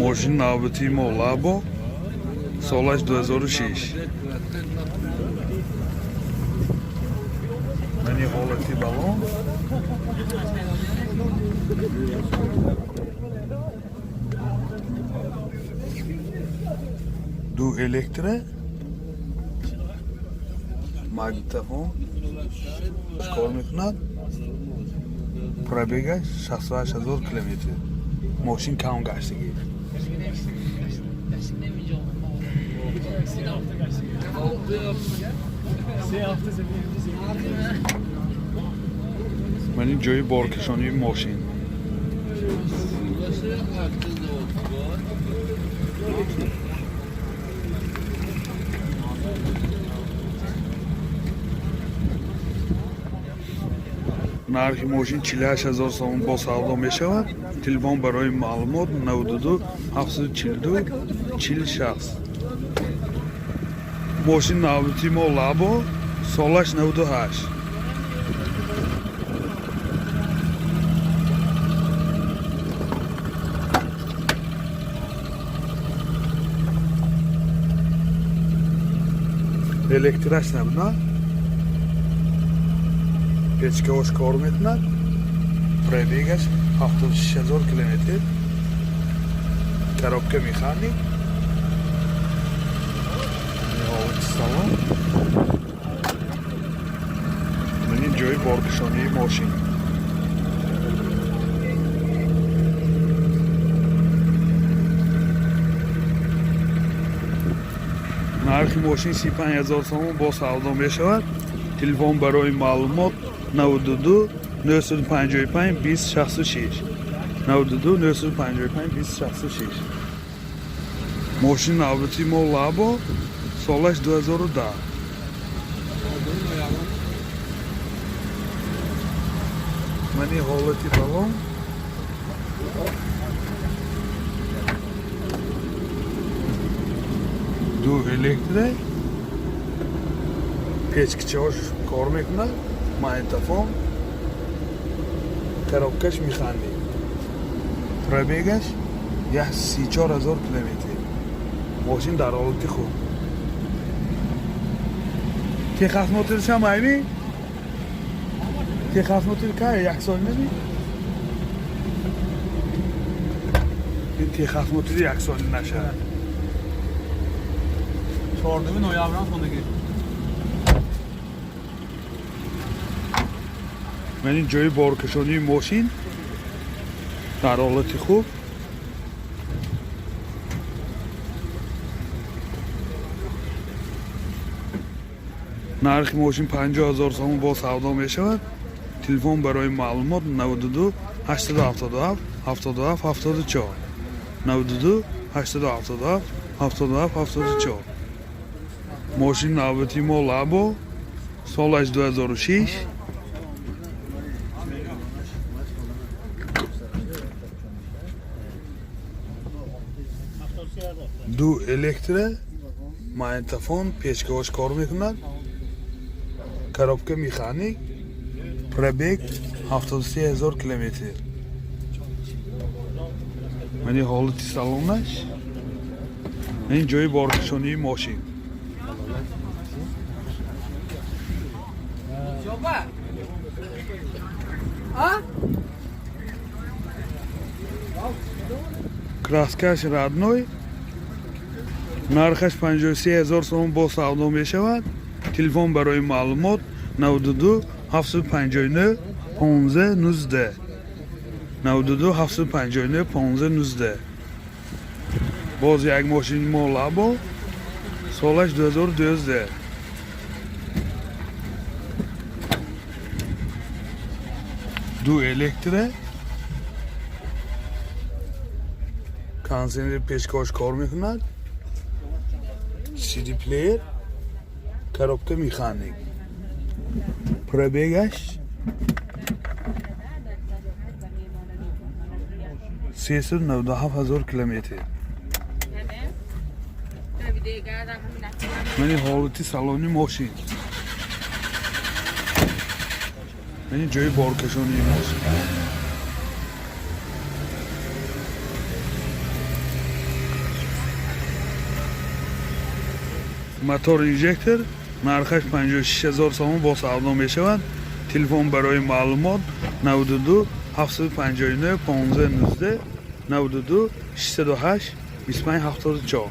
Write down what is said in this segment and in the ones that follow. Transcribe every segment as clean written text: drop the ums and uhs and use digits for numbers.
Мошини навбатии мо Лабо, солаш 2006. Мани ҳолати балон. Ду электро, магнитофон кор мекунад. Пробега 68 ҳазор километр. Мошин кам гаштагӣ. Ман ин ҷои боркашонии мошин. Нархи мошин 48 ҳазор сомон бо савдо мешавад. Телефон барои маълумот 92 742 40 60. Мошин навбати мо Лабо, солаш 98. Электраш набуд, печкаош кор мекунад. Пробегаш 76 ҳазор километр. Коробка механик. Салон. Мани ҷои боркашонии мошин. Нархи мошин 35 ҳазор сомон бо савдо мешавад. Телефон барои маълумот 92 955 20 66, 92 955 20 66. Мошини навбати мо Лабо, солаш 2010. Мани ҳолати балон. Ду электро, печкичаош кор мекунад, магнитофон, коробкаш механик. Пробегаш 34 ҳазор километр. Мошин дар ҳолати хуб. Техосмотршам айми? Техосмотр кай як сол неми? Ин техосмотри як соли нашавад. 4 ноябрам хондагӣ. Ман ин ҷои боркашонии мошин дар ҳолати хуб. Нархи мошин 50 ҳазор сомон бо савдо мешавад. Телефон барои маълумот 92 877 77 74, 92 877 77 74. Мошини навбати мо Лабо, солаш 2006. Ду электро, магнитофон, печкаош кор мекунад, коробка механик, пробег 73 ҳазор километр. Мани ҳолати салонаш. Ин ҷои боркашонии мошин. Жоба. А? Краскаш родной. Нархаш 53 ҳазор сомон бо савдо мешавад. Телефон барои маълумот 92 759 15 19, 92 759 15 19. Боз як мошини мо Лабо, солаш 2012. Ду электро, кондиционер, печкаош кор мекунад, CD плеер, коробка механик. Пробегаш 397 ҳазор километр. Мани ҳолати салони мошин. Мани ҷои боркашонии мошин. Мотор инжектор, нархаш 56 000 сомон, бо савдо мешавад. Телефон барои маълумот 92 759 15 19, 92 608 25 74.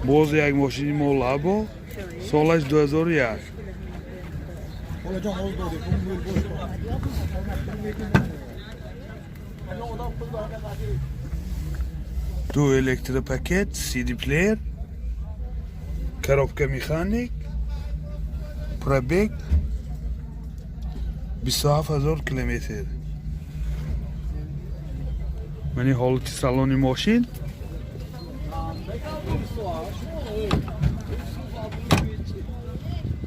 Боз як мошини мо Лабо, солаш 2001. Ду электропакет, CD плеер, коробка механик, пробег 27 000 километр. Мани ҳолати салони мошин.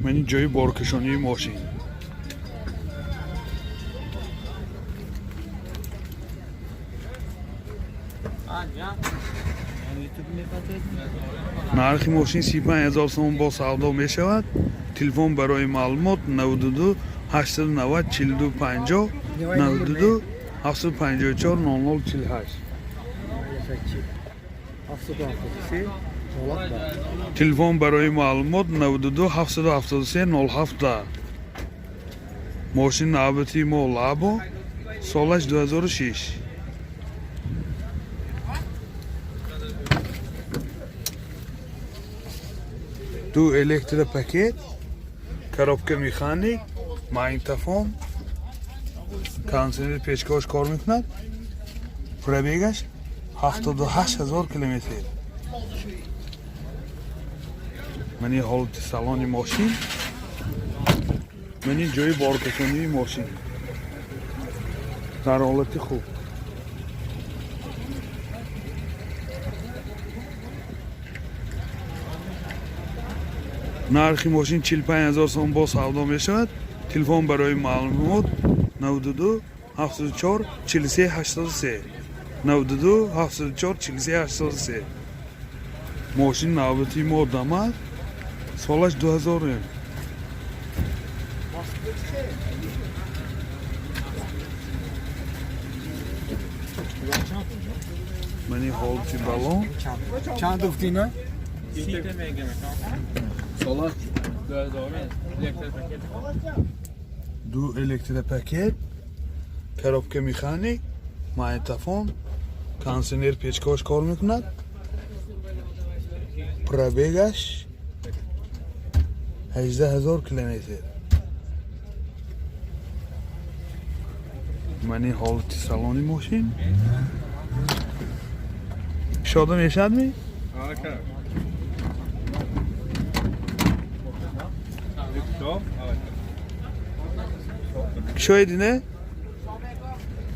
Мани ҷои боркашонии мошин. Нархи мошин 35 000 сомон, бо савдо мешавад. Телефон барои маълумот 92 890 42 50, 92 754 00 48. Телефон барои маълумот 92 773 07. Мошин навбати мо Лабо, солаш 2006. Ду электропакет, коробка механик, магнитофон, кондиционер, печкаош кор мекунад. Пробегаш 78 000 километр. Мани ҳолати салони мошин, мани ҷои боркашонии мошин дар ҳолати хуб. Нархи мошин 45 000 сом, бо савдо мешавад. Телефон барои маълумот 92 74 43 83, 92 74 43 83. Мошин навбати мо Дамаз, солаш 2000. Мани ҳолати балон. Чанд гуфтӣ на? Сола? Ду электропакет, коробка механик, магнитофон, кондиционер, печкаош кор мекунад. Пробегаш 18 000 километр. Мани ҳолати салони мошин. Кушода мешавад ми? Ака. Кушоиди, не?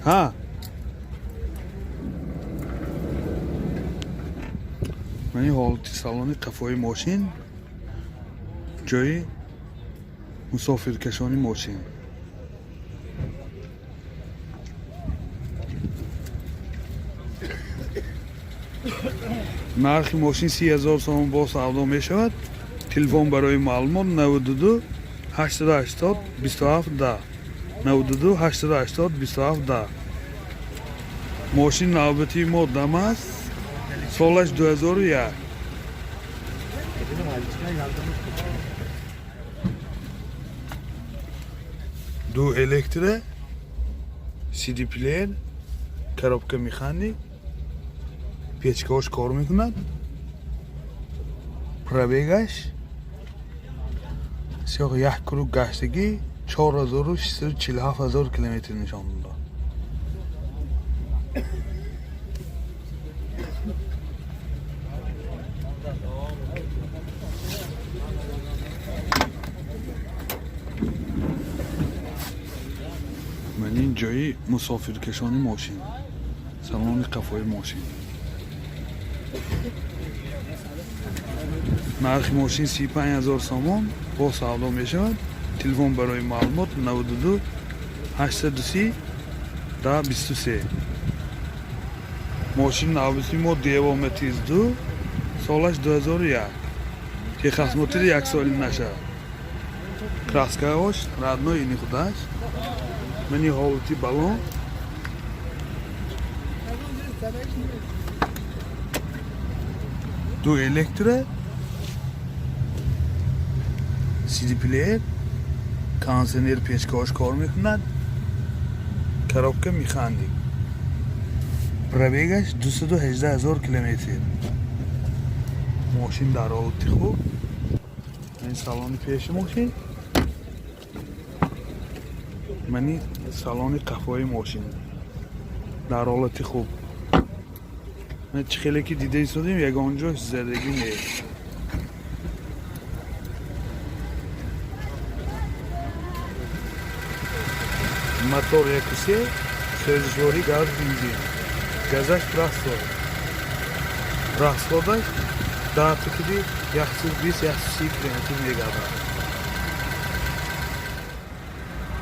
Ҳа, мани ҳолати салони қафои мошин, ҷои мусофиркашони мошин. Нархи мошин 30 000 сомон, бо савдо мешавад. Телефон барои маълумот 92 880 27 10, 92 880 27 10. Мошин навбати мо Дамаз, солаш 2001. Ду электро, CD плеер, коробка механик, печкаош кор мекунад. Пробегаш сиёҳ, як круг гаштагӣ 4647 ҳазор километр нишон дод. Ман ин ҷои мусофиркашони мошин, салони қафои мошин. Нархи мошин 35 000 сомон, бо савдо мешавад. Телефон барои маълумот 92 830 10 23. Мошин навбати мо Дево Матиз 2, солаш 2001. Техосмотри яксоли наша, краскаош родной, ини худаш. Мани ҳолати балон. Ду электро. CD плеер, кондиционер печкаош кор мекунад, коробка механик. Пробегаш 218 000 километр. Мошин дар ҳолати хуб. Ин салони пеши мошин. Мани салони қафои мошин. Дар ҳолати хуб. Чӣ хеле ки дида истодем, ягон ҷо задагӣ нест. Мотор 1.3, сӯзишворӣ газ, бензин. Газаш простой. Расходаш дар тикиди 120-130 километр мегардад.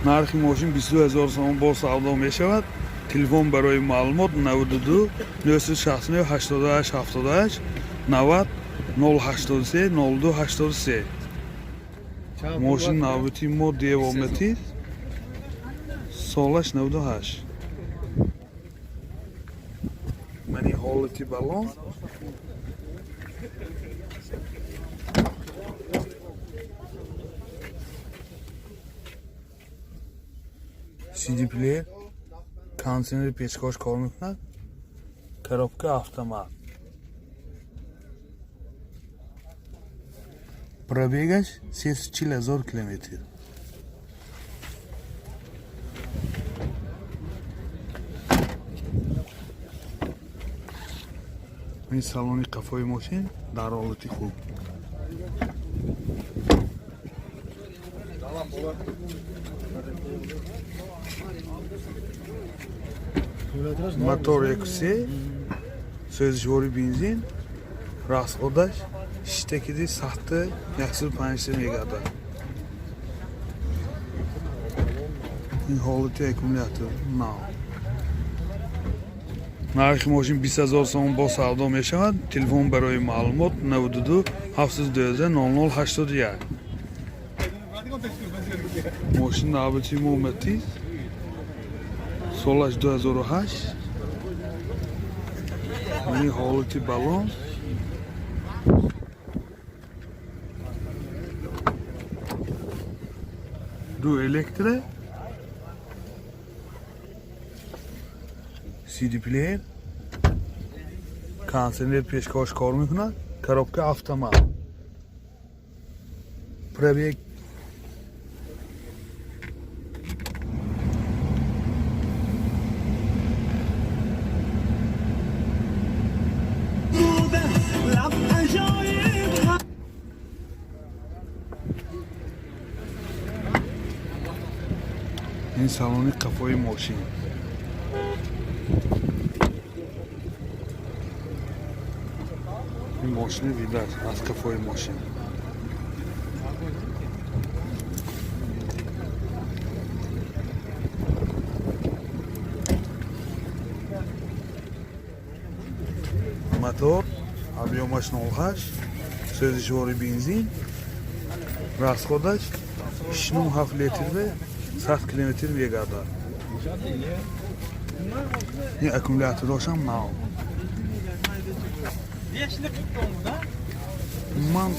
Нархи мошин 22 000 сомон бо савдо мешавад. Телефон барои маълумот 92 969 88 78, 90 083 02 83. Мошин навбати мо Дево Матиз, солаш 98. Мани ҳолати балон. CD плеер, кондиционери печкош кор мекунад, коробка автомат. Пробегаш 340 000 километр. Ин салони қафои мошин дар ҳолати хуб. Мотор 1.3, сӯзишвори бензин, расходаш шиштакиди сахти 150 мегардад. Ин ҳолати аккумулятор нав. Нархи мошин 20 000 сомон бо савдо мешавад. Телефон барои маълумот 92 712 00 81. Мошин навбати мо Матиз, солаш 2008. Мани ҳолати балон. Ду электро, CD плеер, кондиционер печкаош кор мекунад, коробка автомат. Пробег لب عجایب. Ин салони қафои мошин. Ин мошини видаш аз қафои мошин. Мотор объёмаш 0,8, сӯзишвори бензин, расходаш 6,7 литрве 100 километр мегардад. Ин аккумуляторошам нав. Умуман,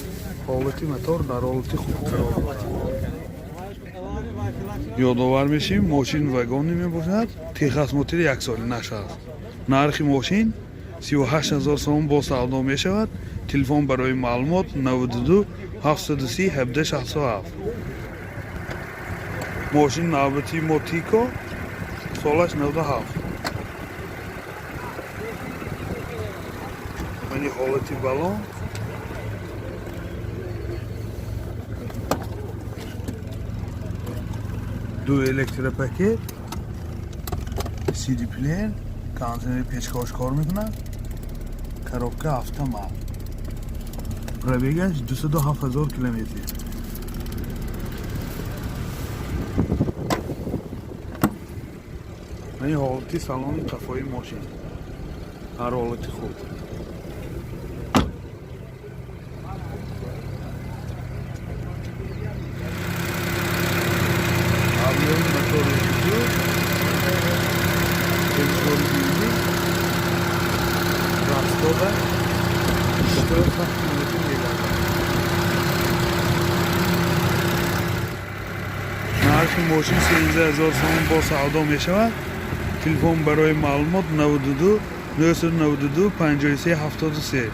ҳолати мотор дар ҳолати хуб қарор дорад. Ёдовар мешавем, мошин вагонӣ мебошад, техосмотри яксоли нашааст. Нархи мошин 38 000 сомон бо савдо мешавад. Телефон барои маълумот 92 730 17 67. Мошин навбати мо Тико, солаш 97. Мани ҳолати балон. Ду электропакет, CD плеер, кондиционери печкаош кор мекунад, коробка автомат. Пробегаш 207 000 километр. Мани ҳолати салони қафои мошин дар ҳолати хуб. Объёми мотори ду, сӯзишвори бензин, расхода 4 километр мегардад. Нархи мошин 13 000 сомон, бо савдо мешавад. Телефон барои маълумот: 92 992 53 73.